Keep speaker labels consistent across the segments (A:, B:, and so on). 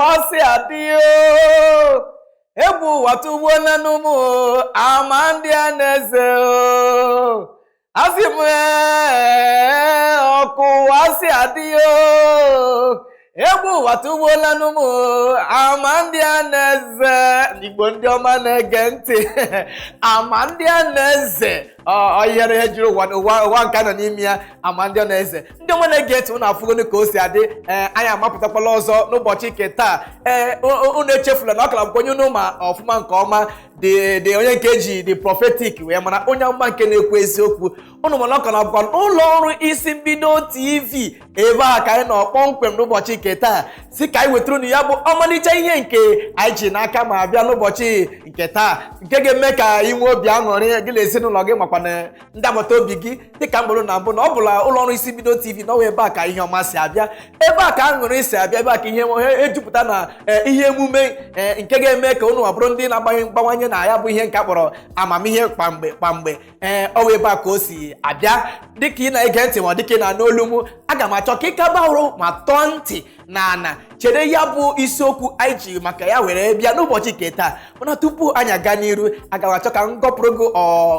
A: Ụwa si adị o, egwu ụwa tụgbuola n'ụmụ ama ndị a na-eze o. Asị m, ee, ọkụ ụwa si adị o, egwu ụwa tụgbuola n'ụmụ ama ndị a na-eze. Igbo ndị ọma na-ege ntị, ama ndị a na-eze, ọ ihere ihe juru ụwa, ụwa, ụwa nke a nọ n'ime ya. Ama ndị ọ na-eze, ndị ọma na-ege ntị, unu afụgonu ka o si adị. Ee, anyị amapụtakwala ọzọ n'ụbọchị nke taa. Ee, unu echefula na ọ kara bụkwa onye unu ma ọfụma nke ọma, dị onye nke eji the prophetic wee mara, onye amụma nke na-ekwu eziokwu. Unu mana ọ kara bụkwa n'ụlọ ọrụ Isi Mbido TV, ebe a ka anyị nọ kpọmkwem n'ụbọchị nke taa, si ka anyị wetara unu ya bụ ọmalịcha ihe nke anyị ji n'aka ma bịa n'ụbọchị nke taa, nke ga-eme ka ị nwee obi aṅụrị, gị na ezinụlọ gị makwa na ndị agbata obi gị. Dịka m gburu na mbụ na ọ bụla ụlọ ọrụ Isi Mbido TV na ọwa, ebe a ka ihe ọma si abịa, ebe a ka aṅụrị si abịa, ebe a ka ihe ejupụta na ihe emume nke ga-eme ka unu bụrụ ndị na-agbanye mgbawanye na ya bụ ihe nke a kpọrọ amamihe kwamgbe kwamgbe. Ee, ọwa ebe a ka o si abịa. Dịka ị na-ege ntị ma dịka ị na-anụ olu m, aga m achọ ka ị kaba ụrụ ma tọọ ntị na ana chere ya bụ isiokwu anyị ji maka ya were bịa n'ụbọchị nke taa. Mana tupu anyị aga n'iru, aga m achọ ka m gọpụrụ gị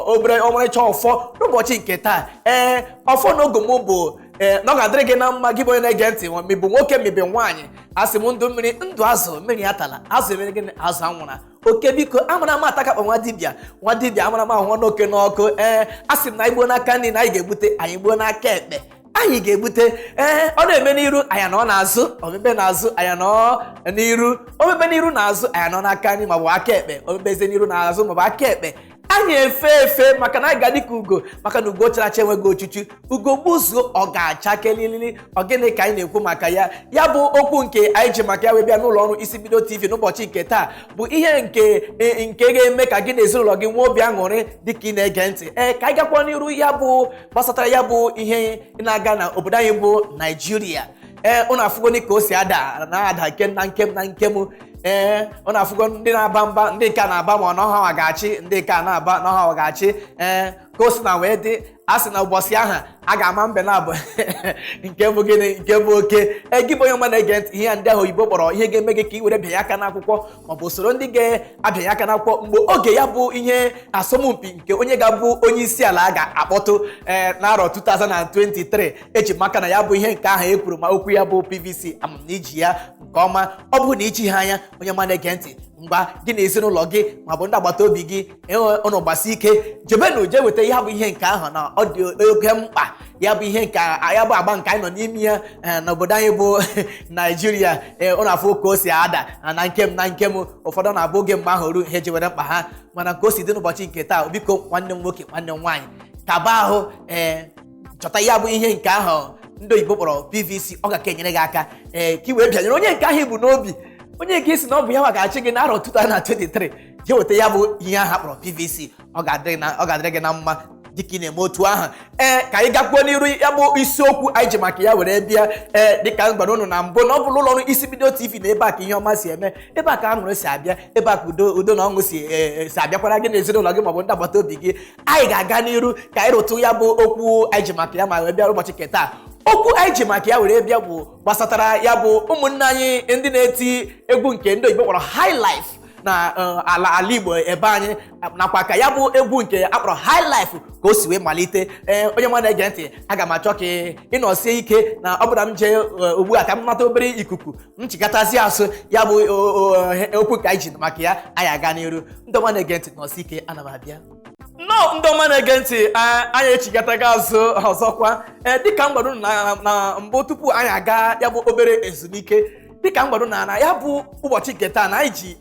A: obere ọmarịcha ọfọ n'ụbọchị nke taa. Ee, ọfọ n'oge m bụ, ee, na ọ ga-adịrị gị na mma, gị bụ onye na-ege ntị, ma bụ nwoke ma bụ nwaanyị. Asị m, ndụ mmiri, ndụ azụ, mmiri atala azụ, emere gịnị? Azụ anwụra oke. Biko, amara m atakakpa nwa dibịa, nwa dibịa amara m ahụ n'oke n'ọkụ. Ee, asị m na anyị gbuo n'aka nri na anyị ga-egbute, anyị gbuo n'aka ekpe anyị ga-egbute. Ee, ọ na-eme n'iru anya nọ n'azụ, omebe n'azụ anya nọ n'iru, omebe n'iru na azụ anya nọ n'aka nri maọbụ aka ekpe, omebeze n'iru na azụ maọbụ aka ekpe, anyị efe efe, maka na anyị ga-adị ka ugo, maka na ugo chara acha enweghị ochuchu, ugo gbuzuo ọ ga-acha kelilili. Ọ gịnị ka anyị na-ekwu maka ya? Ya bụ okwu nke anyị ji maka ya wee bịa n'ụlọ ọrụ Isi Mbido TV n'ụbọchị nke taa bụ ihe nke ga-eme ka gị na ezinụlọ gị nwee obi aṅụrị dịka ị na-ege ntị. Ee, ka anyị gakwa n'iru, ya bụ gbasatara ya bụ ihe na-aga na obodo anyị bụ Naijiria. Ee, ụnụ afụgoni ka o si ada na-ada nke na nkem na nkem. Ee, ọ na-afụgo ndị na-aba mba, ndị nke a na-aba ma ọ na ọha ga-achị, ndị nke a na-aba na ọha ga-achị. Ee, ka o si na wee dị, a sị na ụbọchị ahụ a ga-ama mbe na abụ nke bụ gịnị, nke bụ oke. Ee, gị bụ onye ọma na-ege ntị, ihe a ndị ahụ oyibo kpọrọ ihe ga-eme gị ka ị were bịanye aka n'akwụkwọ maọbụ usoro ndị ga-abịanye aka n'akwụkwọ mgbe oge ya bụ ihe asọmpi nke onye ga-abụ onye isi ala a ga-akpọtụ, ee, n'arọ 2023. Eji maka na ya bụ ihe nke ahụ e kwuru ma okwu ya bụ PVC, amam na iji ya nke ọma. Ọ bụrụ na iji ha anya, onye ọma na-ege ntị, ngwa, gị na ezinụlọ gị ma bụ ndị agbata obi gị enwe ụnụ gbasi ike jebenu jee weta ya bụ ihe nke ahụ, na ọ dị oke mkpa. Ya bụ ihe nke ya bụ agba nke anyị nọ n'ime ya n'obodo anyị bụ Naijiria. Ee, ụnụ afụ ka o si ada na nkem na nkem. Ụfọdụ na-abụ oge mgbe ahụ ruo, ihe ji were mkpa ha. Mana ka o si dị n'ụbọchị nke taa, biko, nwanne m nwoke, nwanne m nwaanyị, kaba ahụ, ee, chọta ya bụ ihe nke ahụ ndị oyibo kpọrọ PVC. Ọ ga-aka enyere gị aka, ee, ka ị wee bịanyere onye nke ahụ ibu n'obi, onye nke isi na ọ bụ ya nwa ga-achị gị n'arọ 2023. Jee weta ya bụ ihe ahụ akpọrọ PVC. Ọ ga-adịrị gị na mma dịka ị na-eme otu ahụ. Ee, ka anyị gakwuo n'iru ya bụ isiokwu anyị ji maka ya were bịa. Ee, dịka m gwara unu na mbụ na ọ bụla ụlọ ọrụ Isi Mbido TV, na ebe a ka ihe ọma si eme, ebe a ka aṅụrị si abịa, ebe a ka udo, udo na ọṅụ si abịakwara gị na ezinụlọ gị maọbụ ndị agbata obi gị. Anyị ga-aga n'iru ka anyị rụtụ ya bụ okwu anyị ji maka ya ma wee bịa ụbọchị nke taa. Okwu anyị ji maka ya were bịa bụ gbasatara ya bụ ụmụnne anyị ndị na-eti egwu nke ndị oyibo kpọrọ high life na ala Igbo ebe anyị, nakwa ka ya bụ egwu nke akpọrọ high life ka o si wee malite. Ee, onye nwa na-ege ntị, aga m achọ ka ị nọsie ike na ọ bụla m jee ugbu a ka m nata obere ikuku, m chịkọtazi asụ ya bụ okwu ka anyị ji maka ya anyị aga n'iru. Ndị ọma na-ege ntị, nọsi ike, ana m abịa. Nnọọ, ndị ọma na-ege ntị, anyị echigatago azụ ọzọkwa. Ee, dịka m gwara unu na mbụ tupu anyị aga ya bụ obere ezumike, dịka m gwara unu na ya bụ ụbọchị nke taa na anyị ji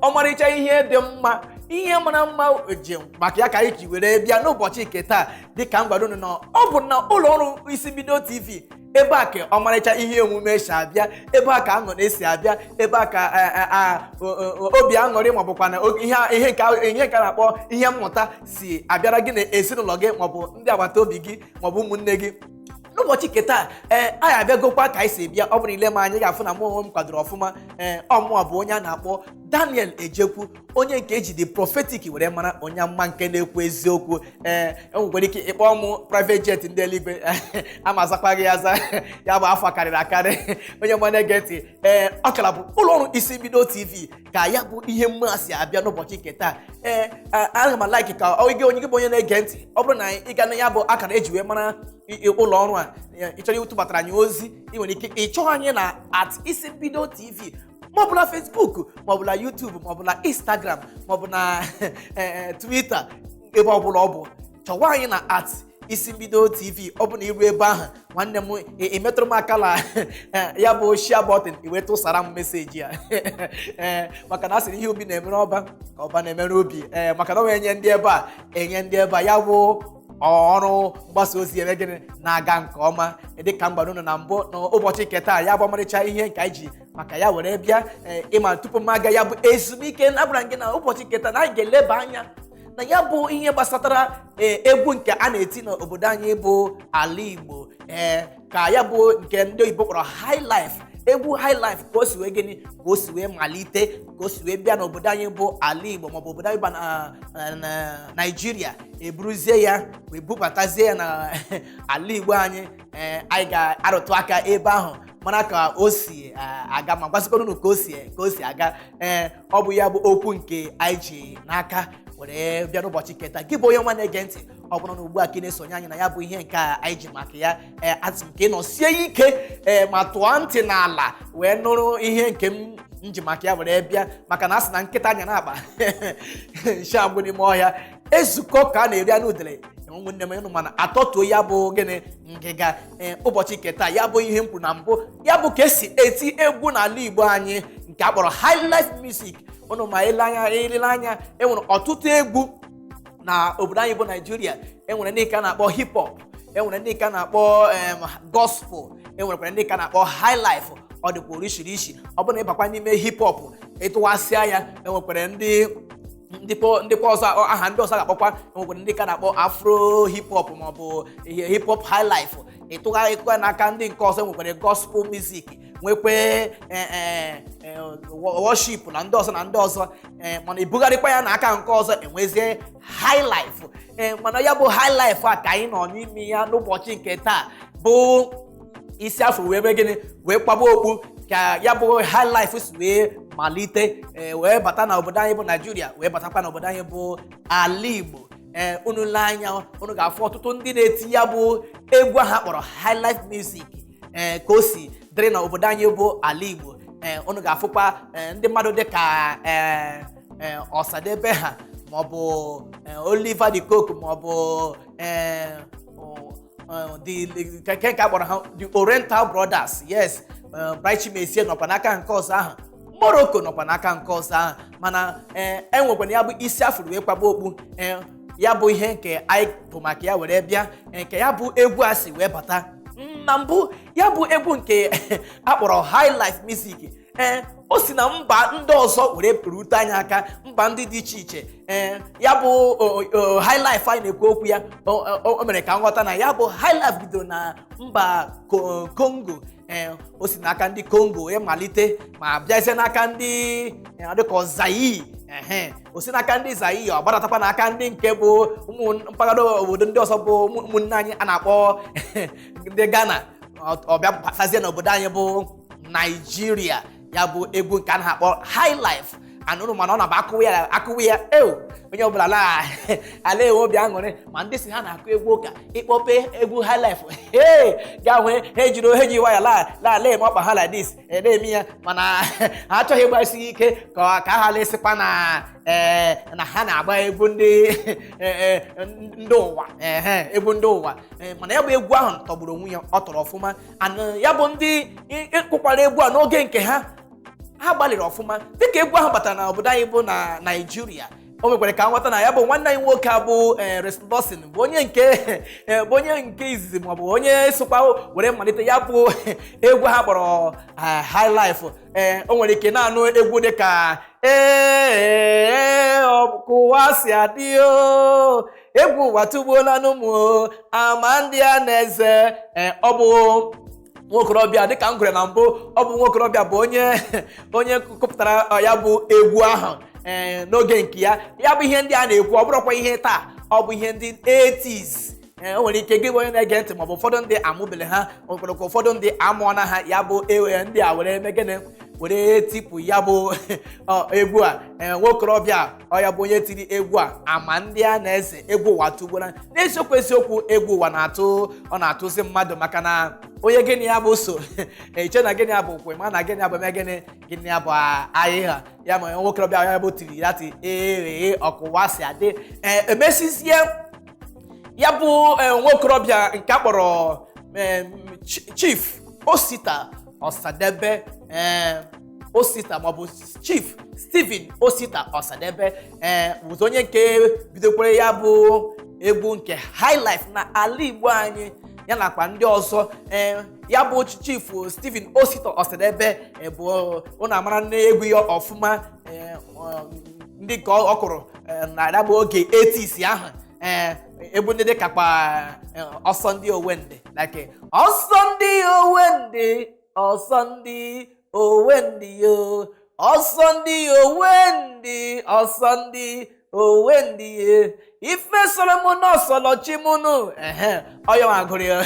A: ọmarịcha ihe dị mma, ihe mara mma ji maka ya ka anyị ji were bịa n'ụbọchị nke taa. Dịka m gwara unu na ọ bụ na ụlọ ọrụ Isi Mbido TV, ebe a ka ọmarịcha ihe omume si abịa, ebe a ka aṅụrị si abịa, ebe a ka obi aṅụrị maọbụkwa na ihe nke a na-akpọ ihe mmụta si abịara gị na ezinụlọ gị maọbụ ndị agbata obi gị maọbụ ụmụnne gị. N'ụbọchị nke taa, ee, anyị abịagokwa ka anyị si bịa. Ọ bụrụ ile m anyị ga-afụ na mụ onwe m kwadoro ọfụma. Ee, ọmụọ bụ onye a na-akpọ Daniel Ejekwu, onye nke eji the prophetic were mara, onye mma nke na-ekwu eziokwu. Ee, enwekwara ike ịkpọ mụ private jet ndị eluigwe, ama azakwa gị aza. Ya bụ afọ karịrị akarị. Onye ọma na-ege ntị, ee, ọkara bụ ụlọ ọrụ Isi Mbido TV ka ya bụ ihe mmasị abịa n'ụbọchị nke taa. Ee, ana m like ka gị onye gị bụ onye na-ege ntị, ọ bụrụ na ị ga na ya bụ akara eji wee mara ụlọ ọrụ a, ị chọrọ ịtụbatara anyị ozi, ị nwere ike ịchọ anyị na @IsimbidoTV, maọbụ na Facebook, maọbụ na YouTube, maọbụ na Instagram, maọbụ na Twitter, ebe ọbụla ọ bụ, chọwa anyị na @IsimbidoTV. Ọ bụ na iru ebe ahụ, nwanne m, ị metụrụ m aka na ya bụ share button, i wee tụsara m message ya. Ee, maka na a sịrị ihe obi na-emere ọba ka ọba na-emere obi. Ee, maka na ọ enye ndị ebe a, enye ndị ebe a, ya bụ ọrụ mgbasa ozi eme gịnị na-aga nke ọma. Dịka m gwara unu na mbụ, n'ụbọchị nke taa, ya bụ ọmarịcha ihe nke anyị ji maka ya were bịa. Ịma tupu m aga ya bụ ezumike, na agwara m gị na ụbọchị nke taa na anyị ga-eleba anya na ya bụ ihe gbasatara egwu nke a na-eti n'obodo anyị bụ ala Igbo, ee, ka ya bụ nke ndị oyibo kpọrọ high life, egwu high life, ka o si wee gịnị, ka o si wee malite, ka o si wee bịa n'obodo anyị bụ ala Igbo, maọbụ obodo anyị bụ na Naijiria, eburuzie ya wee bubatazie ya na ala Igbo anyị. Ee, anyị ga-arụtụ aka ebe ahụ, mara ka o si aga, ma gwasịkwana unu ka o si aga. Ee, ọ bụ ya bụ okwu nke anyị ji n'aka were bịa n'ụbọchị nke taa. Gị bụ onye nwa na-ege ntị, ọ bụrụ na ugbu a ka ị na-esonye anyị na ya bụ ihe nke a anyị ji maka ya, ee, asị m ka ị nọsie ike, ee, ma tụọ ntị n'ala wee nụrụ ihe nke m ji maka ya were bịa, maka na a sị na nkịta anya na-akpa nshi agwụ n'ime ọhịa, ezukọ ka a na-eri anụ udele. Ụmụnne m, ịnụ mana atọtuo ya bụ gịnị ngịga. Ee, ụbọchị nke taa, ya bụ ihe m kwuru na mbụ, ya bụ ka esi eti egwu n'ala Igbo anyị nke a kpọrọ high life music. Ụnụ ma ele anya, elele anya, enwere ọtụtụ egwu na obodo anyị bụ Naijiria. Enwere ndị ka na-akpọ hip hop, enwere ndị ka na-akpọ gospel, enwerekwara ndị ka na-akpọ high life. Ọ dịkwa orishirishi. Ọ bụrụ na ịbakwa n'ime hip hop, ịtụwasịa ya, enwekwara ndị ndịkwa ọzọ, aha ndị ọzọ ga-akpọkwa. Enwekwara ndị ka na-akpọ afro hip hop maọbụ ihe hip hop high life. Ịtụgharịkwa n'aka ndị nke ọzọ, enwekwara gospel music, nwekwe worship na ndị ọzọ na ndị ọzọ. Mana ibugharịkwa ya n'aka nke ọzọ, enwezie high life. Ee, mana ya bụ high life a ka anyị nọ n'ime ya n'ụbọchị nke taa, bụ isi afọ wee mee gịnị, wee kwaba okpu, ka ya bụ high life si wee malite, wee bata na obodo anyị bụ Naijiria, wee batakwa na obodo anyị bụ ala Igbo. Ee, unu lee anya, unu ga-afụ ọtụtụ ndị na-eti ya bụ egwu ahụ akpọrọ high life music, ee, ka o si dịrị na obodo anyị bụ ala Igbo. Ee, unu ga-afụkwa ndị mmadụ dịka ee ee Ọsadebe ha, maọbụ Oliver de Coque, maọbụ ee the nke nke a kpọrọ ha the Oriental Brothers. Yes, Bright Chimezie nọkwa n'aka nke ọzọ ahụ, Morocco nọkwa n'aka nke ọzọ ahụ. Mana ee, enwekwana ya bụ isi afụrụ wee kwaba okpu. Ee, ya bụ ihe nke anyị bụ maka ya were bịa, nke ya bụ egwu a si wee bata na mbụ, ya bụ egwu nke akpọrọ high life music. Ee, o si na mba ndị ọzọ were rute anyị aka, mba ndị dị iche iche. Ee, ya bụ high life anyị na-ekwu okwu ya, o mere ka nghọta na ya bụ high life bidoro na mba Congo. Ee, o si n'aka ndị Congo wee malite, ma bịazie n'aka ndị dịka Zaire. Ehe, o si n'aka ndị Zaire, ọ gbadatakwa n'aka ndị nke bụ ụmụ mpaghara obodo ndị ọzọ bụ ụmụnne anyị a na-akpọ ndị Ghana. Ọ bịa batazie n'obodo anyị bụ Naijiria, ya bụ egwu nke a na-akpọ high life. Anụrụ mana ọ na-abụ akụwa ya, akụwa ya, eo, onye ọbụla na ala enwe obi aṅụrị. Ma ndị si ha na-akụ egwu ụka, ịkpọpe egwu high life, ee, gaa hụ ha ejiri, ha ji waya la la la eme ọkpa ha like this, na-eme ya. Mana ha achọghị ịgbasi ike ka ha lesịkwa na ee na ha na-agba egwu ndị ụwa, ehe, egwu ndị ụwa. Mana ya bụ egwu ahụ tọgburu onwe ya, ọ tọrọ ọfụma. And ya bụ ndị kụkwara egwu a n'oge nke ha, ha gbalịrị ọfụma. Dịka egwu ahụ batara na obodo anyị bụ na Naijiria, o nwekwara ka nghọta na ya bụ nwanne anyị nwoke a bụ Rex Lawson bụ onye nke bụ onye nke izizi, maọbụ onye sokwa were malite ya bụ egwu ha kpọrọ high life. Ee, o nwere ike na-anụ egwu dịka ee ka ụwa si adị o, egwu ụwa tugbuola n'ụmụ ama ndị a na-eze. Ee, ọ bụ Nwokorobịa, dịka m gụrụ na mbụ, ọ bụ nwokorobịa bụ onye kụpụtara ya bụ egwu ahụ ee n'oge nke ya. Ya bụ ihe ndị a na-ekwu, ọ bụrụkwa ihe taa, ọ bụ ihe ndị 80s. Ee, o nwere ike gị bụ onye na-ege ntị maọbụ ụfọdụ ndị amụbele ha, o nwere ka ụfọdụ ndị amụọna ha. Ya bụ ewe ndị a were eme gịnị, were tipụ ya bụ egwu a. Ee, nwokorobịa ọ ya bụ onye tiri egwu a, ama ndị a na-eze egwu ụwa tụgbora. N'eziokwu eziokwu, egwu ụwa na-atụ, ọ na-atụzi mmadụ, maka na onye gịnị ya bụ so eche na gịnị ya bụ kwe ma na gịnị ya bụ eme gịnị, gịnị ya bụ ahịhịa ya. Ma nwokorobịa ya bụ tiri ya ti ee ọkụwa si adị. Ee, emesizie ya bụ nwokorobịa nke a kpọrọ Chief Osita Ọsadebe, Osita maọbụ Chief Stephen Osita Ọsadebe, bụzi onye nke bidokwere ya bụ egwu nke high life na ala Igbo anyị, ya nakwa ndị ọzọ. Ee, ya bụ Chief Stephen Osita Ọsadebe bụ ụnụ amara nne egwu ya ọfụma. Ee, ndị nke ọ kụrụ na ya bụ oge 80s ahụ, ee, egwu ndị dị kakwa ọsọ ndị Owendị, like ọsọ ndị Owendị, ọsọ ndị Owendị yo, ọsọ ndị Owendị, ọsọ ndị Owendị ye, ife sọrọ mụ na ọsọlọchi mụ nụ. Ehe, ọya nwa gụrụ ya.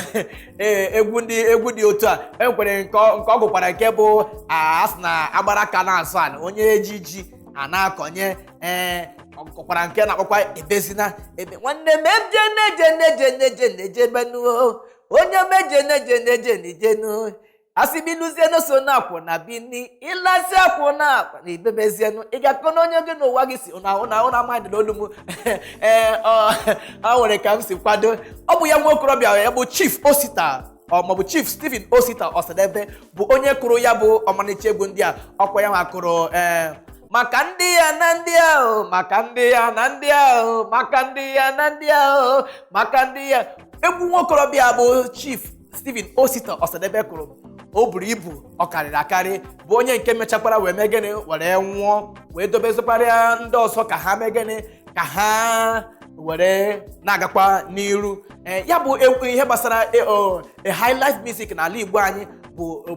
A: Ee, egwu ndị egwu dị otu a enwekwere nke ọ gụkwara nke bụ a sị na agbara aka na-azụ ala onye ji ji a na-akọnye. Ee, ọ gụkwara nke na-akpọkwa ebezina ebe nwanne m eje neje neje neje neje benuo onye meje neje neje nejenu asị biluzienu so na akwụ na bini ịlasị akwụ na akwa na ibebezienu ị ga-akọ na onye gị n'ụwa gị si ụna ụna ụna amaghị n'olu m. Ee, ọ nwere ka m si kwado. Ọ bụ ya nwa okorobịa ya bụ Chief Osita ọ maọbụ Chief Stephen Osita Ọsadebe bụ onye kụrụ ya bụ ọmalịcha egwu ndị a. Ọkwa ya nwa kụrụ ee maka ndị ya na ndị ahụ, maka ndị ya na ndị ahụ, maka ndị ya na ndị ahụ, maka ndị ya. Egwu nwokorobịa bụ Chief Stephen Osita Ọsadebe kụrụ o buru ibu, ọ karịrị akarị, bụ onye nke mechakwara wee mee gịnị, were nwụọ, wee dobezikwara ndị ọzọ ka ha mee gịnị, ka ha were na-agakwa n'iru. Ee, ya bụ egwu ihe gbasara high life music n'ala Igbo anyị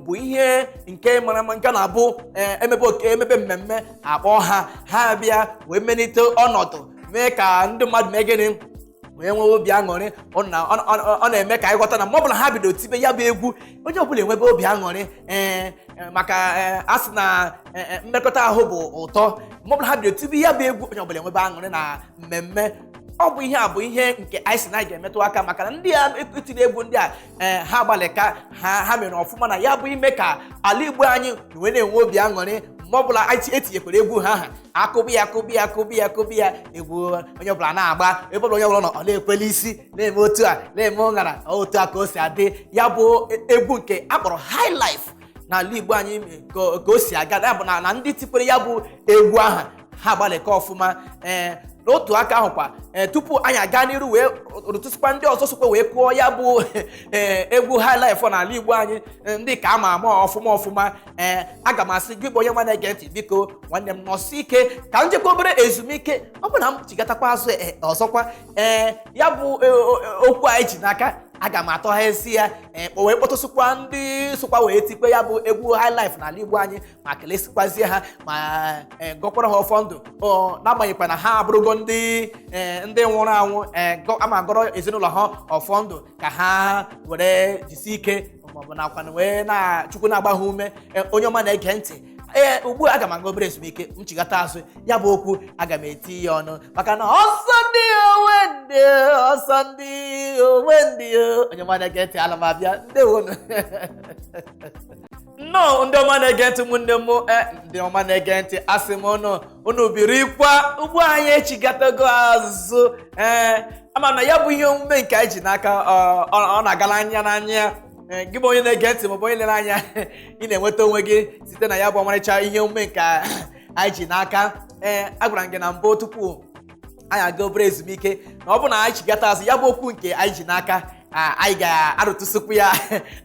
A: bụ ihe nke mara mma, nke na-abụ emebe oke emebe mmemme akpọ ha, ha bịa wee melite ọnọdụ, mee ka ndị mmadụ mee gịnị, wee nwee obi aṅụrị. Ọ na-eme ka anyị ghọta na mgbe ọbụla ha bido tibe ya bụ egwu, onye ọbụla enwebe obi aṅụrị. Ee, maka a sị na mmekọta ahụ bụ ụtọ. Mgbe ọbụla ha bido tibe ya bụ egwu, onye ọbụla enwebe aṅụrị na mmemme. Ọ bụ ihe a bụ ihe nke anyị sị na anyị ga-emetụ aka, maka na ndị a etiri egwu ndị a, ee, ha gbalị ka ha mere ọfụma na ya bụ ime ka ala Igbo anyị wee na-enwe obi aṅụrị. Mgbe ọbụla anyị etinyekwara egwu ha, akụbi ya, akụbi ya, akụbi ya, akụbi ya egwu, onye ọbụla na-agba. Ebe ọbụla onye ọbụla nọ, ọ na-ekweli isi, na-eme otu a, na-eme ụṅara. Otu a ka o si adị. Ya bụ egwu nke akpọrọ high life n'ala Igbo anyị ka o si aga. Ya bụ na ndị tikwere ya bụ egwu ahụ, ha gbalịka ọfụma. Ee, n'otu aka ahụ kwa, ee, tupu anyị aga n'iru wee rụtụsịkwa ndị ọzọ sokwa wee kụọ ya bụ ee egwu high life n'ala Igbo anyị, ndị ka ama ama ọfụma ọfụma, ee, aga m asị gị bụ onye nwa na-ege ntị, biko nwanne m, nọsi ike ka m jekwa obere ezumike. Ọ bụ na m chigatakwa azụ ọzọkwa, ee, ya bụ okwu anyị ji n'aka, aga m atọghasị ya, ee, wee kpọtụsịkwa ndị sokwa wee tikwe ya bụ egwu high life n'ala Igbo anyị, ma kelesikwazie ha, ma gọkwara ha ọfọ ndụ, n'agbanyeghịkwa na ha abụrụgo ndị ndị nwụrụ anwụ. Ee, ama gọrọ ezinụlọ ha ọfọ ndụ ka ha were jisi ike maọbụ nakwa wee na Chukwu na-agba ha ume. Onye ọma na-ege ntị, ee, ugbu a aga m aga obere ezumike. M chigata azụ, ya bụ okwu aga m eti ya ọnụ, maka na ọsọ ndị onwe ndị, ọsọ ndị onwe ndị. Onye ọma na-ege ntị, ana m abịa. Ndewonu. Nnọọ, ndị ọma na-ege ntị, ụmụnne m, ndị ọma na-ege ntị, asị m unu, unu birikwa. Ugbu anyị echigatago azụ. Ee, ama na ya bụ ihe omume nke anyị ji n'aka, ọ na-agala anya n'anya. Ee, gị bụ onye na-ege ntị maọbụ onye lere anya, ị na-enweta onwe gị site na ya bụ ọmarịcha ihe omume nke anyị ji n'aka. Ee, agwara m gị na mbụ tupu anyị aga obere ezumike na ọ bụ na anyị chigata azụ, ya bụ okwu nke anyị ji n'aka, anyị ga-arụtụsịkwu ya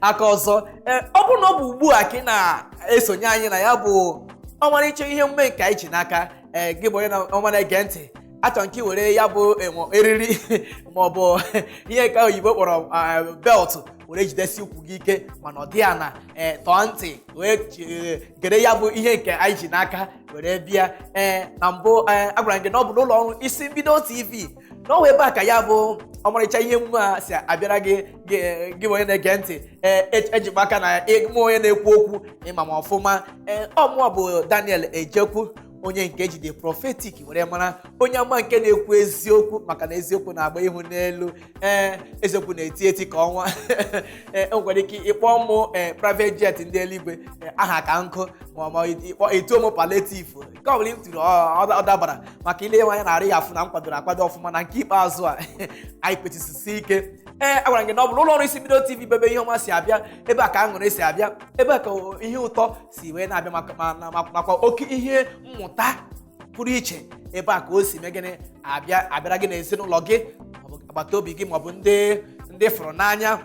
A: aka ọzọ. Ee, ọ bụrụ na ọ bụ ugbu a ka ị na-esonye anyị na ya bụ ọmarịcha ihe omume nke anyị ji n'aka, ee, gị bụ onye ọma na-ege ntị, achọrọ nke were ya bụ eriri maọbụ ihe nke oyibo kpọrọ belt. Were jidesi ukwu gị ike, mana ọ dị ya na ee tọọ ntị wee gere ya bụ ihe nke anyị ji n'aka were bịa. Ee, na mbụ, ee, agwara m gị na ọ bụ n'ụlọ ọrụ Isi Mbido TV n'ọwa ebe a ka ya bụ ọmarịcha ihe emume a si abịara gị. Gị onye na-ege ntị, ee, eji m aka na mụ onye na-ekwu okwu ịma ma ọfụma. Ee, ọmụọ bụ Daniel Ejekwu, onye nke ejide Prophetic were mara, onye ama nke na-ekwu eziokwu, maka na eziokwu na-agba ihu n'elu. Ee, eziokwu na-eti eti ka ọnwa. Ee, enwekwara ike ịkpọ mụ ee private jet ndị eluigwe, aha ka nkụ, ma ịkpọ etuo m palliative, nke ọ bụla m tiri ọ dabara, maka ile anya na-arị ya afụ na m kwadoro akwado ọfụma. Na nke ikpeazụ a anyị kpechisisi ike. Ee, agwara m gị na ọ bụ n'ụlọ ọrụ Isi Mbido TV bụ ebe ihe ọma si abịa, ebe a ka aṅụrị si abịa, ebe a ka ihe ụtọ si wee na-abịa, nakwa oke ihe mmụta pụrụ iche. Ebe a ka o si mee gịnị abịa, abịara gị na ezinụlọ gị, maọbụ agbata obi gị, maọbụ ndị fụrụ n'anya.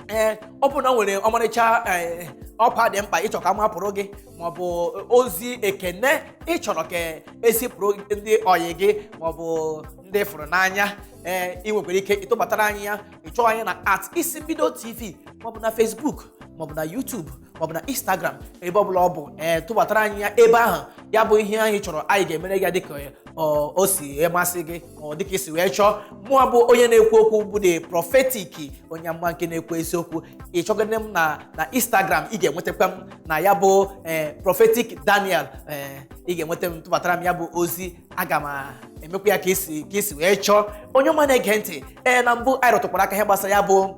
A: Ee, ọ bụ na o nwere ọmarịcha ee ọkwa dị mkpa ịchọ ka mapụrụ gị, maọbụ ozi ekene ịchọrọ ka ezipụrụ ndị ọyị gị, maọbụ ndị fụrụ n'anya, ee, ị nwekwara ike ịtụbatara anyị ya. Ịchọọ anyị na @IsiMbidoTV, maọbụ na Facebook, maọbụ na YouTube, maọbụ na Instagram, ebe ọbụla ọ bụ. Ee, tụbatara anyị ya ebe ahụ. Ya bụ ihe anyị chọrọ, anyị ga-emere ya dịka o si masị gị, ma ọ dịka isi wee chọọ. Mụọ bụ onye na-ekwu okwu bụ the Prophetic, onye amụma nke na-ekwu eziokwu. Ị chọgide m na Instagram, ị ga-enwetakwa m na ya bụ ee Prophetic Daniel. Ee, ị ga-enweta m. Tụbatara m ya bụ ozi, aga m emekwa ya ka isi wee chọọ, onye ọma na-ege ntị. Ee, na mbụ anyị rụtụkwara aka ihe gbasara ya bụ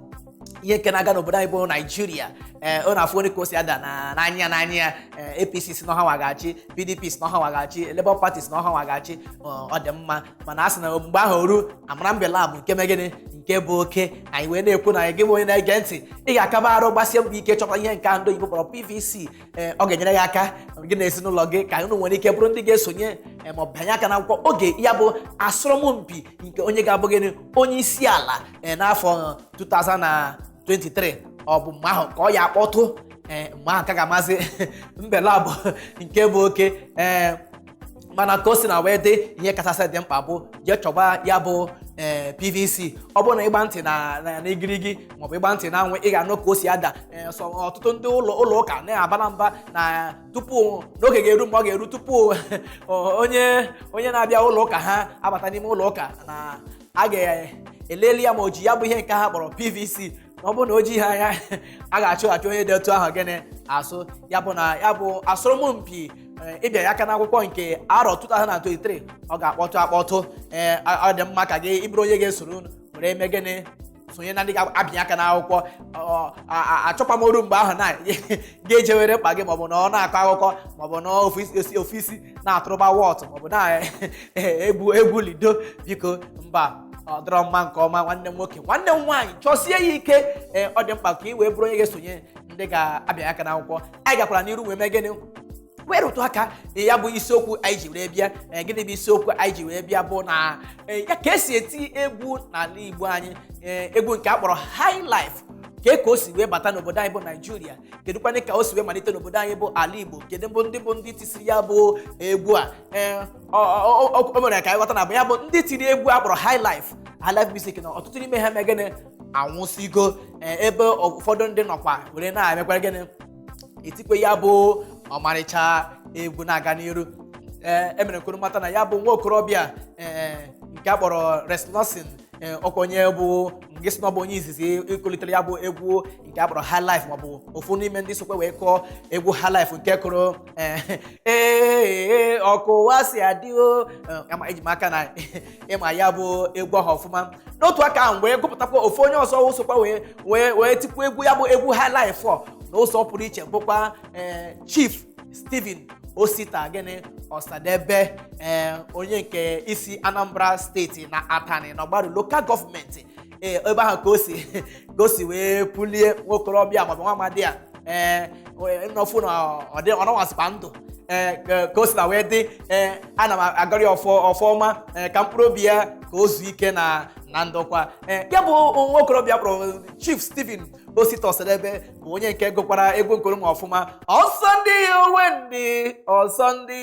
A: ihe nke na-aga n'obodo anyị bụ Naijiria. Ee, ọ na-afụ onye ka o si ada na n'anya ya. Ee, APC si n'ọha waghachi, PDP si n'ọha waghachi, Labour Party si n'ọha waghachi. Ọ dị mma, mana a sị na mgbe ahụ oru amara mbela bụ nke megịnị nke bụ oke. Anyị wee na-ekwu na gị bụ onye na-ege ntị, ị ga-akaba arụ gbasie mbọ ike chọta ihe nke ahụ ndị oyibo kpọrọ PVC. Ee, ọ ga-enyere gị aka, gị na ezinụlọ gị, ka unu nwere ike bụrụ ndị ga-esonye ma ọ bụ banye aka n'akwụkwọ oge ya bụ asọmpi nke onye ga-abụ gịnị onye isi ala n'afọ 2023. Ọ bụ mgbe ahụ ka ọ ya akpọtụ. Ee, mgbe ahụ ka ga-amasị mbela bụ nke bụ oke. Ee, mana ka o si na wee dị, ihe kachasị dị mkpa bụ jee chọba ya bụ ee PVC. Ọ bụrụ na ịgba ntị na n'igirigi, maọbụ ịgba ntị na anwụ, ị ga-anụ ka o si ada. Ee, sọ ọtụtụ ndị ụlọ ụka na-aba na mba na tupu n'oge ga-eru, mgbe ọ ga-eru tupu onye na-abịa ụlọ ụka ha abata n'ime ụlọ ụka, na a ga-eleli ya ma o ji ya bụ ihe nke ha kpọrọ PVC. Ma ọ bụrụ na o ji ha anya, a ga-achụghachi onye dị otu ahụ gịnị asụ. Ya bụ na ya bụ asọmpi ịbịa ya aka n'akwụkwọ nke arọ 2023, ọ ga-akpọtụ akpọtụ. Ee, ọ dị mma ka gị ịbụrụ onye ga-esoro were eme gịnị sonye na ndị ga-abịanye aka n'akwụkwọ. Achọkwa m oru mgbe ahụ na ga-ejewere mkpa gị, maọbụ na ọ na-akọ akụkọ, maọbụ na ofisi na-atụrụba wọtụ, maọbụ na-egwu egwu lido. Biko mba, ọ dọrọ mma nke ọma. Nwanne m nwoke, nwanne m nwaanyị, chọsie ya ike. Ee, ọ dị mkpa ka ị wee bụrụ onye ga-esonye ndị ga-abịanye aka n'akwụkwọ. Anyị gakwara n'iru wee mee gịnị, wee rụtụ aka ya bụ isiokwu anyị ji wee bịa. Ee, gịnị bụ isiokwu anyị ji wee bịa? Bụ na ya ka esi eti egwu n'ala Igbo anyị, ee, egwu nke a kpọrọ high life, ka o si wee bata n'obodo anyị bụ Naijiria, kedụkwanị ka o si wee malite n'obodo anyị bụ ala Igbo, kedu mbụ ndị bụ ndị tisiri ya bụ egwu a. Ee, o mere ka anyị ghọta na bụ ya bụ ndị tiri egwu a kpọrọ high life, high life music, na ọtụtụ n'ime ha megịnị anwụsịgo. Ee, ebe ụfọdụ ndị nọkwa were na-emekwara gịnị etikwe ya bụ ọmarịcha egwu na-aga n'iru. Ee, emere kwuru mata na ya bụ nwa okorobịa, ee, nke a kpọrọ Rex Lawson, ee, ọkwa onye bụ nke si na ọ bụ onye izizi ịkụlitere ya bụ egwu nke a kpọrọ high life, maọbụ ofu n'ime ndị sokwe wee kụọ egwu high life nke kụrụ ee ọkụ ụwa si adị o. Ama eji m aka na ịma ya bụ egwu ahụ ọfụma. N'otu aka ahụ wee gụpụtakwa ofu onye ọzọ sokwa wee tikwa egwu ya bụ egwu high life ọ n'ụzọ pụrụ iche, bụkwa ee Chief Stephen Osita gịnị Ọsadebe, ee, onye nke isi Anambra Steeti na Atani na Ọgbaru Local Government. Ee, ebe ahụ ka o si wee pulie nwokorobịa maọbụ nwa amadi a. Ee, nnọfu na ọ nọwasịkwa ndụ. Ee, ka o si na wee dị, ee, ana m agọrọ ya ọfọ ọfọ ọma, ee, ka mkpụrụ obi ya ka o zuo ike na ndokwa. Ee, ya bụ nwokorobịa kpọrọ Chief Stephen Osita Ọsadebe bụ onye nke gụkwara egwu nkoro ma ọfụma. Ọsọ ndị owe ndị, ọsọ ndị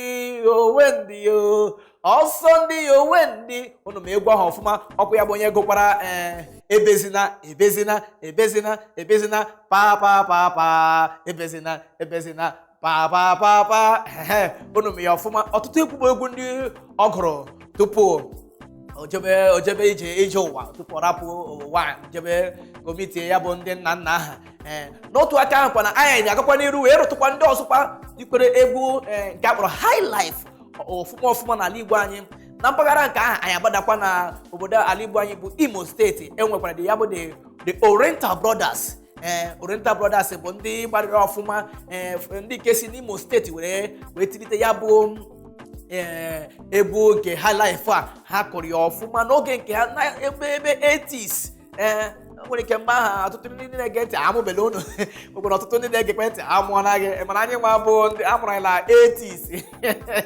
A: owe ndị, o ọsọ ndị owe ndị, unu ma egwu ahụ ọfụma. Ọkụ ya bụ onye gụkwara ee ebezina, ebezina, ebezina, ebezina, pa pa pa pa, ebezina, ebezina, pa pa pa pa. Ehe, unu ma ya ọfụma. Ọtụtụ egwu bụ egwu ndị ọ gụrụ tupu ojebe ije ụwa, tupu ọ rapụ ụwa jebe committee ya bụ ndị nna nna ha. Ee, n'otu aka ahụ kwa na anyị na-agakwa n'iru wee rụtụkwa ndị ọzọkwa ikwere egwu, ee, nke a kpọrọ high life ọfụma ọfụma n'ala Igbo anyị. Na mpaghara nke ahụ, anyị agbadakwa na obodo ala Igbo anyị bụ Imo Steeti. Enwekwara the ya bụ the Oriental Brothers. Ee, Oriental Brothers bụ ndị gbarịrị ọfụma, ee, ndị nke si n'Imo Steeti wee tilite ya bụ, ee, egwu nke high life a. Ha kụrụ ya ọfụma n'oge nke ha na ebe 80s. Ee, nwere ike mgbe ahụ ọtụtụ ndị na-ege ntị amụbele unu, nwekwara ọtụtụ ndị na-ege ntị amụọla gị, mana anyị nwa bụ ndị amụrụ anyị na 80s,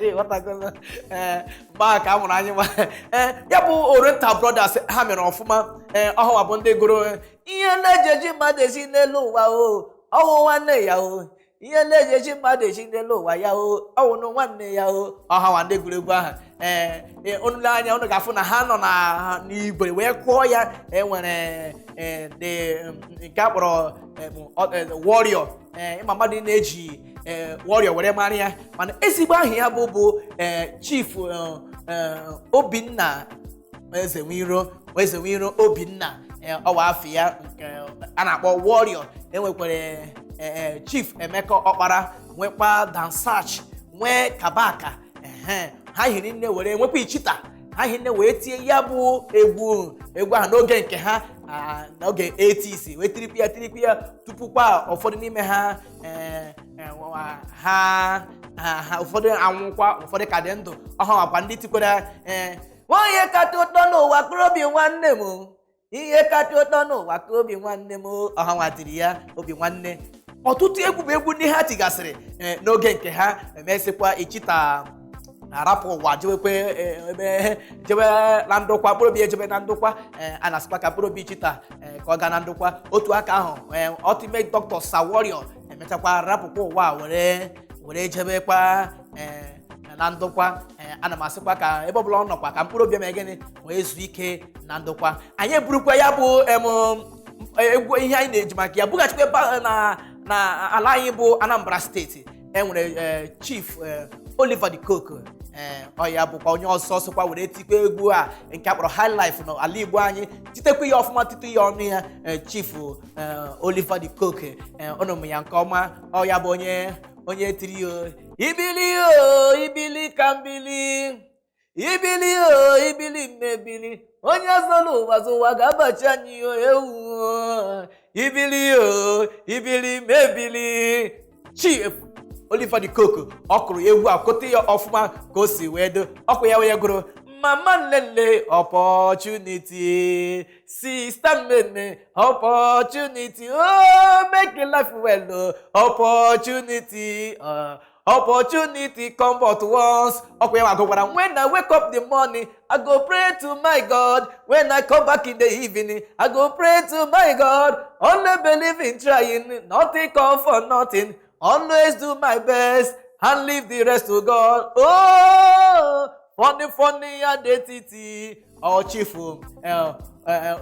A: ịghọtago? Ee, mgbe ahụ ka amụrụ anyị nwa. Ee, ya bụ Oriental Brothers, ha mere ọfụma. Ee, ọhụwa bụ ndị gụrụ ihe na-ejeji mmadụ esi n'elu ụwa o, ọwụ nwanne ya o, ihe na-ejeji mmadụ esi n'elu ụwa ya o, ọwụnụ nwanne ya o. Ọhawa ndị gụrụ egwu ahụ. Ee, unu lee anya, unu ga-afụ na ha nọ na n'igwe wee kụọ ya. Enwere ee the nke a kpọrọ Warrior. Ee, ịma mmadụ na-eji ee Warrior were mara ya, mana ezigbo aha ya bụ Chief Obinna Ezenwiro, Ezenwiro Obinna. Ọwa afọ ya nke a na-akpọ Warrior. Enwekwara Chief Emeka Ọkpara, nwekwa Dansach, nwee Kabaka. Ehe, ha hiri nne were nwekwa Ichita. Ha hiri nne wee tie ya bụ egwu ahụ n'oge nke ha, n'oge 80s, wee tirikwu ya, tirikwu ya, tupu kwa ụfọdụ n'ime ha, ee, ha ha ụfọdụ anwụkwa, ụfọdụ ka dị ndụ. Ọha makwa ndị tikwara ee onye kacha ụtọ n'ụwa kụrụ obi nwanne m, ihe kacha ụtọ n'ụwa ka obi nwanne m. Ọha nwa tiri ya obi nwanne. Ọtụtụ egwu bụ egwu ndị ha tigasịrị n'oge nke ha. Emesịkwa Ichita arapụ ụwa jewekwe ebe jebe na ndokwa, mkpụrụ obi ejebe na ndokwa. A na-asịkwa ka mkpụrụ obi Ichita ka ọ gaa na ndokwa. Otu aka ahụ, Ultimate Doctor Sir Warrior emechakwa rapụkwa ụwa were jebekwa na ndokwa. Ana m asịkwa ka ebe ọbụla ọ nọkwa, ka mkpụrụ obi eme gịnị, wee zuo ike na ndokwa. Anyị eburukwa ya bụ egwu ihe anyị na-eji maka ya bughachikwa ebe na ala anyị bụ Anambra Steeti. Enwere Chief Oliver De Coque. Ee, ọ ya bụkwa onye ọzọ sokwa were tikwa egwu a nke a kpọrọ high life n'ala Igbo anyị, titekwa ya ọfụma, tite ya ọnụ ya. Chief Oliver De Coque, ọnụmụ ya nke ọma. Ọ ya bụ onye tiri o ibili o ibili ka mbili ibili o ibili mmebili, onye zọrọ ụwa zụwa ga-abachi anyị o ewu ibili o ibili mebili. Chief Oliver De Coque, ọ kụrụ egwu a, kote ya ọfụma ka o si wee do. Ọkụ ya wee gụrụ mama nlele opportunity, sister mmemme opportunity, oh, make life well oh, opportunity, opportunity come but once. Ọkwa ya agụkwara when I wake up the morning, I go pray to my God. When I come back in the evening, I go pray to my God. Only believe in trying, nothing come for nothing. Always do my best and leave the rest to God. Oh, funny, funny identity. Ọ Chief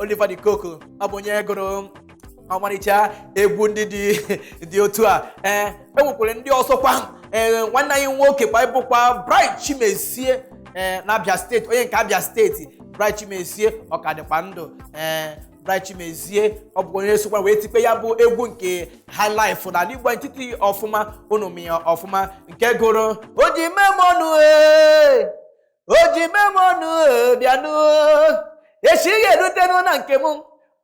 A: Oliver De Coque, ọ bụ onye gụrụ ọmarịcha egwu ndị dị otu a. Ee, e nwekwara ndị ọzọkwa. Ee, nwanne anyị nwoke kwa bụkwa Bright Chimezie, ee, na Abia Steeti, onye nke Abia Steeti. Bright Chimezie, ọ ka dịkwa ndụ. Ee, Bright Chimezie, ọ bụ onye sokwa wee tikpe ya bụ egwu nke high life n'ala Igbo ntiti ọfụma. Unu mụ ya ọfụma, nke gụrụ o ji memọnụ, ee, o ji memọnụ bịanụ, echi ga-erutenu na nke m.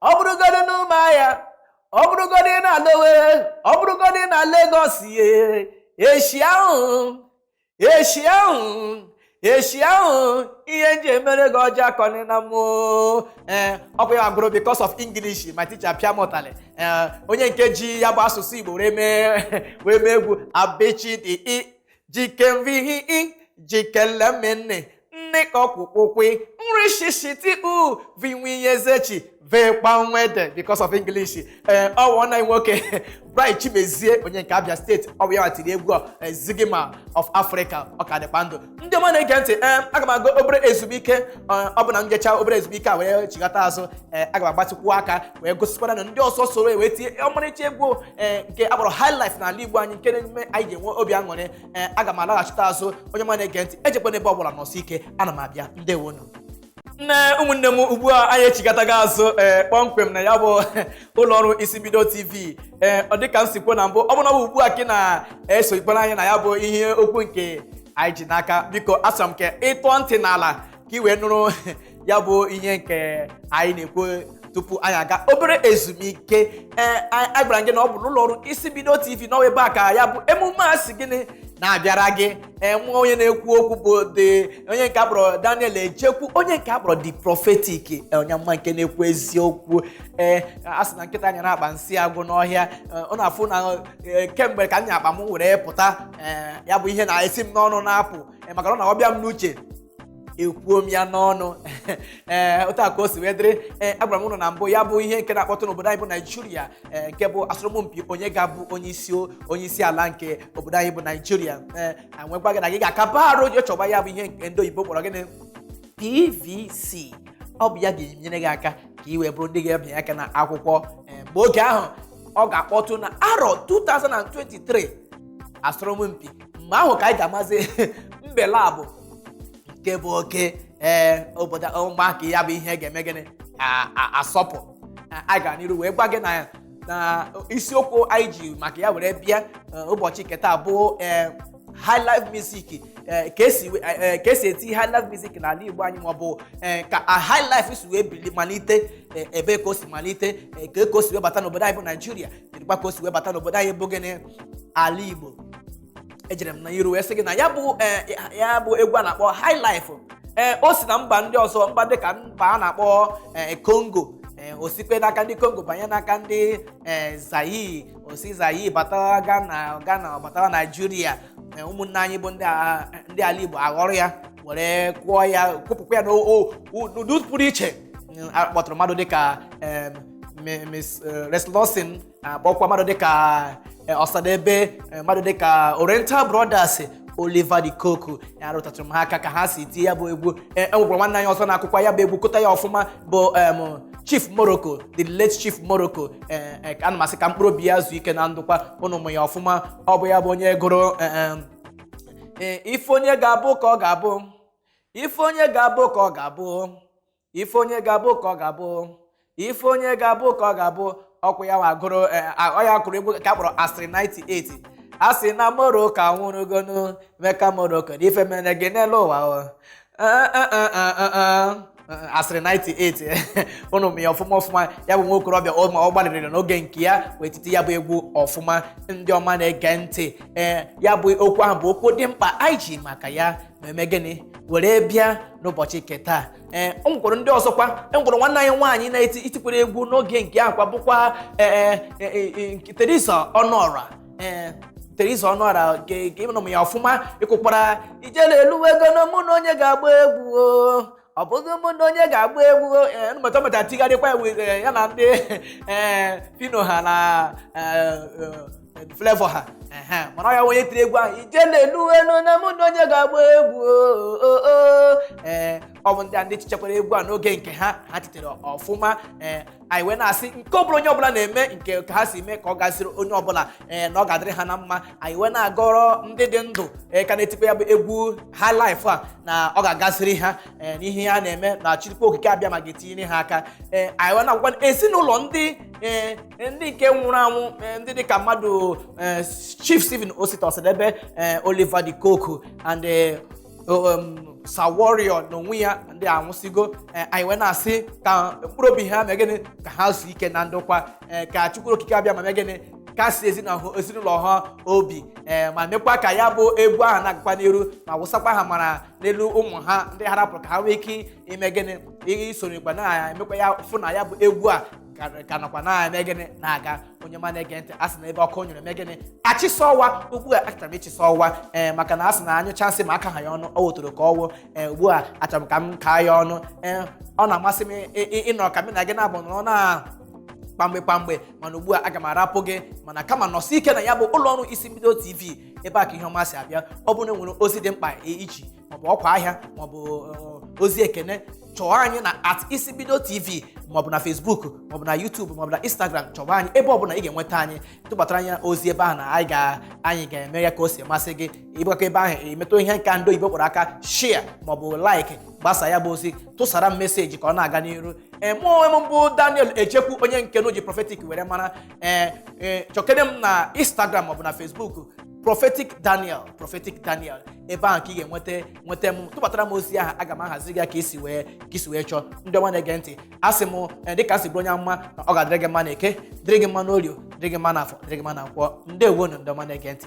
A: Ọ bụrụgodị n'Ụmụahịa, ọ bụrụgodị na Owerri, ọ bụrụgodị na Lagos, ye echi ahụ, echi ahụ, echi ahụ, ihe nji emere gị ọjọọ akọni na mụ. Ee, ọkwa ya gụrụ because of English, my teacher pịa m ụtalị. Ee, onye nke ji ya bụ asụsụ Igbo wee mee egwu abechidi jikemvihi jikelemene nne ka ọkwụkwụkwe nri shishiti u vinwiyezechi. Vekpanwede because of English. Ee, ọ wụ nwanne anyị nwoke Bright Chimezie, onye nke Abia Steeti. Ọ bụ ya tiri egwu a, Zigima of Africa. Ọ ka dịkwa ndụ. Ndị ọma na-ege ntị, ee, aga m aga obere ezumike. Ọ bụ na njecha obere ezumike a wee chigata azụ, ee, aga m agbatịkwu aka wee gosikwara na ndị ọzọ soro wee tie ọmarịcha egwu, ee, nke akpọrọ high life n'ala Igbo anyị, nke na-eme anyị ji enwe obi aṅụrị. Ee, aga m alaghachite azụ. Onye ọma na-ege ntị, ejekwana ebe ọbụla, nọsọ ike, ana m abịa. Ndewonu. Nne, ụmụnne m, ugbu a anyị echigatago azụ, ee, kpọmkwem na ya bụ ụlọ ọrụ Isi Mbido TV. Ee, ọ dịka m si kwuo na mbụ, ọ bụ na ọ bụ ugbu a ka ị na-eso ikpere anyị na ya bụ ihe okwu nke anyị ji n'aka, biko asọrọ m ka ịtụọ ntị n'ala ka ị wee nụrụ ya bụ ihe nke anyị na-ekwu tupu anyị aga obere ezumike. Ee, anyị gwara gị na ọ bụ n'ụlọ ọrụ Isi Mbido TV n'ọwa ebe a ka ya bụ emume a si gịnị na-abịara gị. Ee, nwa onye na-ekwu okwu bụ the onye nke akpọrọ Daniel Ejekwu, onye nke akpọrọ the prophetic, onye mma nke na-ekwu eziokwu. Ee, a sị na nkịta nyere akpa nsị agwụ n'ọhịa. Ọ na-afụ na kemgbe ka m nya akpa m were pụta, ee, ya bụ ihe na-esi m n'ọnụ na-apụ, maka na ọ na-ọbịa m n'uche, ekwuo m ya n'ọnụ. Ee, otu a ka o si wee dịrị. Ee, agwara m ụnụ na mbụ, ya bụ ihe nke na-akpọtụ n'obodo anyị bụ Naijiria, ee, nke bụ asọmpi onye ga-abụ onye isi ala nke obodo anyị bụ Naijiria. Ee, nwekwa gị na gị ga-akaba arụ je chọba ya bụ ihe nke ndị oyibo kpọrọ gịnị? PVC. Ọ bụ ya ga-enyere gị aka ka ị wee bụrụ ndị ga-ebinye aka na akwụkwọ. Ee, mgbe oge ahụ ọ ga-akpọtụ na arọ 2023, asọmpi mgbe ahụ ka anyị ga-amazi mbelabụ nke bụ oke. Ee, obodo mgbe ka ya bụ ihe ga-eme gịnị asọpụ. Anyị gara n'iru wee gwa gị na isiokwu anyị ji maka ya were bịa ụbọchị nke taa bụ ee, high life music, ka esi eti high life music n'ala Igbo anyị, maọbụ ka high life si wee bili malite, ebe ka o si malite, ka o si wee bata n'obodo anyị bụ Naijiria, kedụkwa ka o si wee bata n'obodo anyị bụ gịnị? Ala Igbo. Ejere m na iru wee sị gị na ya bụ egwu a na-akpọ high life, ee, o si na mba ndị ọzọ, mba dịka mba a na-akpọ Congo, ee, o sikwe n'aka ndị Congo banye n'aka ndị ee Zaire, osi Zaire batara Ghana, Ghana batara Naijiria. Ee, ụmụnne anyị bụ ndị ala Igbo aghọrọ ya were kụọ ya, kwupụkwa ya n'ụdị pụrụ iche. A kpọtụrụ mmadụ dịka Miss Rex Lawson, akpọkwa mmadụ dịka Ọsadebe, mmadụ dịka Oriental Brothers, Oliver de Coque. Ya rụtatụrụ m ha aka ka ha si tie ya bụ egwu. Enwekwara nwanne anyị ọzọ na-akụkwa ya bụ egwu, kụta ya ọfụma, bụ Chief Morocco, the late Chief Morocco. Ana m asị ka mkpụrụ obi ya zuo ike na ndụkwa. Ụnụ mụ ya ọfụma. Ọ bụ ya bụ onye gụrụ ife onye ga-abụ ka ọ ga-abụ, ife onye ga-abụ ka ọ ga-abụ, ife onye ga-abụ ka ọ ga-abụ, ife onye ga-abụ ka ọ ga-abụ. Ọkwụ ya wa gụrụ, ọ ya kụrụ egwu ka a kpọrọ Asịrị 98. A sị na Morocco anwụrụgonu, Meka Morocco na ife mere gị n'elu ụwa o. Asịrị 98, ụnụ m ya ọfụma ọfụma. Ya bụ nwa okorobịa, ma ọ gbalịrị n'oge nke ya wee tite ya bụ egwu ọfụma. Ndị ọma na-ege ntị, ee, ya bụ okwu ahụ bụ okwu dị mkpa anyị ji maka ya ma eme gịnị were bịa n'ụbọchị nke taa. Ee, o nwekwara ndị ọzọkwa. E nwekwara nwanne anyị nwaanyị na-eti itikwere egwu n'oge nke ahụ kwa, bụkwa ee ee Teresa Ọnụọra. Ee, Teresa Ọnụọra nke ịnụ m ya ọfụma, ịkụkwara ijele eluwego na mụ na onye ga-agba egwu o, ọ bụghị mụ na onye ga-agba egwu o. Ee, meta meta tigharịkwa ya ya na ndị ee Phyno ha na Flavour ha. Ehe, mana ọ ya onye tiri egwu ahụ ijele eluwelu na mụ na onye ga-agba egwu o. Ee, ọ bụ ndị a ndị chichakwara egwu a n'oge nke ha, ha titere ọfụma. Ee, anyị wee na-asị nke ọbụla onye ọbụla na-eme nke ka ha si mee ka ọ gaziri onye ọbụla, ee, na ọ ga-adịrị ha na mma. Anyị wee na-agọrọ ndị dị ndụ, ee, ka na-etikwa ya bụ egwu high life a, na ọ ga-agaziri ha, ee, n'ihe ha na-eme, na Chukwu Okike abịa ma ga-etinyere ha aka. Ee, anyị wee na-agwakwa ezinụlọ ndị, ee, ndị nke nwụrụ anwụ, ee, ndị dịka mmadụ, ee, Chief Stephen Osita Osadebe, ee, Oliver de Coque and Sir Warrior n'onwe ya, ndị anwụsịgo. Ee, anyị wee na-asị ka mkpụrụ obi ha mee gịnị? Ka ha zuo ike na ndokwa. Ee, ka Chukwu Okike abịa ma mee gịnị? Kasi ezinụlọ ha obi, ee, ma mekwa ka ya bụ egwu ahụ na-agakwa n'iru, ma wụsakwa ha mara n'elu ụmụ ha ndị ha rapụrụ, ka ha nwee ike ime gịnị? Isonyekwa na-emekwa ya, fụ na ya bụ egwu a. ka nọkwa na-eme gịnị na-aga. Onye ọma na-ege ntị, a sị na ebe ọkụ nyụrụ eme gịnị, achịsa ọwa. Ugbu a achọrọ m ịchịsa ọwa, ee, maka na a sị na anyụcha nsị ma aka ha ya ọnụ, ọ wotoro ka ọwụ. Ee, ugbu a achọrọ m ka m kaa ya ọnụ. Ee, ọ na-amasị m ịnọ ka m na gị na-abụ nọrọ na kpamgbe kpamgbe, mana ugbu a aga m arapụ gị. Mana kama nọsi ike na ya bụ ụlọ ọrụ Isi Mbido TV, ebe a ka ihe ọma si abịa. Ọ bụrụ na e nwere ozi dị mkpa iji, maọbụ ọkwa ahịa, maọbụ ozi ekene, chọọ anyị na @IsiMbidoTV, maọbụ na Facebook, maọbụ na YouTube, maọbụ na Instagram. Chọba anyị ebe ọbụla ị ga-enweta anyị. Tụbatara anyị ozi ebe ahụ na anyị ga-eme ya ka o si masị gị. Ịgbakọ ebe ahụ, emetụ ihe nka ndị oyibo kpọrọ aka share maọbụ like, gbasa ya bụ ozi, tụsara m message ka ọ na-aga n'iru. Ee, mụ onwe m bụ Daniel Echekwu, onye nke n'oji Prophetic were mara. Ee, ee, chọkene m na Instagram maọbụ na Facebook, Prophetic Daniel, Prophetic Daniel. Ebe ahụ ka ị ga-enweta nweta m. Tụbatara m ozi ahụ, aga m ahazi gị ka isi wee chọọ. Ndị ọma na-ege ntị, asị m, dịka asị bụrụ onye amụma, na ọ ga-adịrị gị mma na Eke, dịrị gị mma n'Orio, dịrị gị mma n'Afọ, dịrị gị mma na Nkwọ. Ndewonu, ndị ọma na-ege ntị.